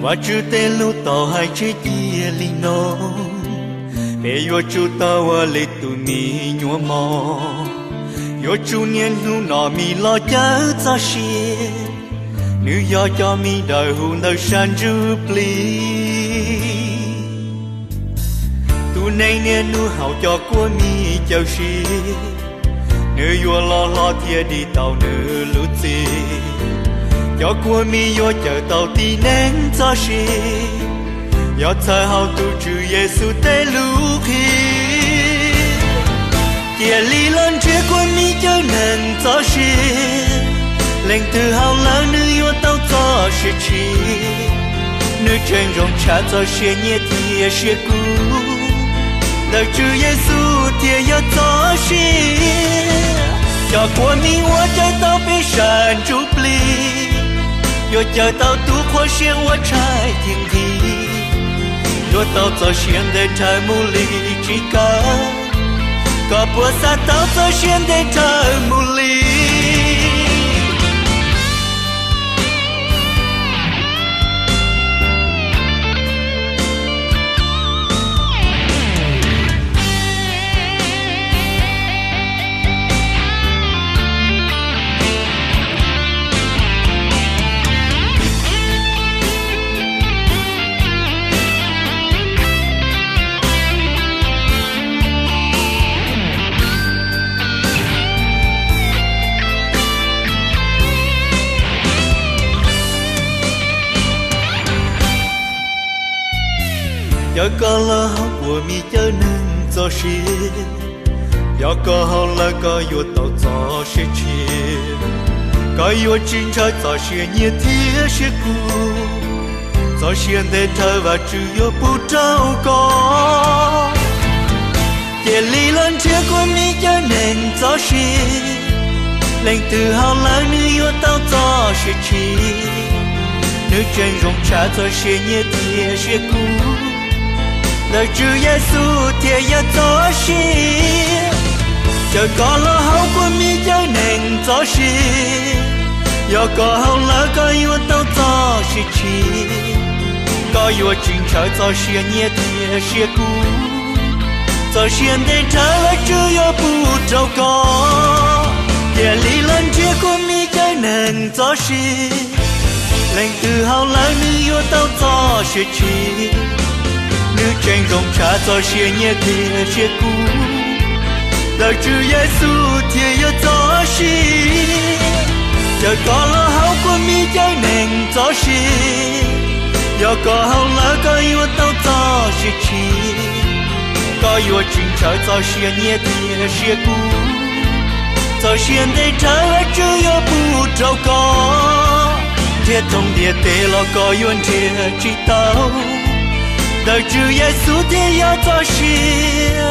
Vajtswv tej lus tau hais tseg cia li no: Peb yuav tsum tau ua li tus me nyuam mos, yuav tsum niaj hnub noj mis los cawm txoj sia, nws yog cov mis dawb huv ntawm sab ntsuj plig. Tus neeg niaj hnub haus cov kua mis cawm sia, nws yuav loj hlob thiaj dim tau nws lub txim. Cov kua mis yuav cawm tau tib neeg txoj sia, yog txhawb haum tus Tswv Yexus tej lus qhia. Cia li los nrhiav kua mis cawm neeg txoj sia, leej twg haus lawm nws yuav tau txoj sia tshwm. Nws tseem zoo tshaj txoj sia nyiaj thiab sia kub, ntawm Tswv Yexus thiaj yog txoj sia. Cov kua mis uas cawm tau peb sab ntsuj plig, yuav cawm tau tus qhua siab uas tshaib thiab nqhis, yuav tau txoj sia ntev dhawv mus li tsis kawg. Koj puas xav tau txoj sia ntev dhawv mus li? Yog koj los haus kua mis cawm neeg txoj sia, yog koj haus lawm koj yuav tau txoj sia tshwm. Koj yuav tsis ntshaw txoj sia nyiaj thiab sia kub, txoj sia ntev dhawv Vajtswv yuav pub rau koj. Cia li los nrhiav kua mis cawm neeg txoj sia, leej twg haus lawm nws yuav tau txoj sia tshwm. Nws tseem zoo tshaj txoj sia nyiaj thiab sia kub, ntawm Tswv Yexus thiaj yog txoj sia. Caw koj los haus kua mis cawm neeg txoj sia, yog koj haus lawm koj yuav tau txoj sia tshwm. Koj yuav tsis ntshaw txoj sia nyiaj thiab sia kub, txoj sia ntev dhawv Vajtswv yuav pub rau koj. Cia li los nrhiav kua mis cawm neeg txoj sia, leej twg haus lawm nws yuav tau txoj sia tshwm. Nws tseem zoo tshaj txoj sia nyiaj thiab sia kub, ntawm Tswv Yexus thiaj yog txoj sia. Caw koj los haus kua mis cawm neeg txoj sia, yog koj haus lawm koj yuav tau txoj sia tshwm. Koj yuav tsis ntshaw txoj sia nyiaj thiab sia kub, txoj sia ntev dhawv Vajtswv yuav pub rau koj. Nrhiav thoob ntiaj teb los koj yuav nrhiav tsis tau, ntawm Tswv Yexus thiaj yog txoj sia.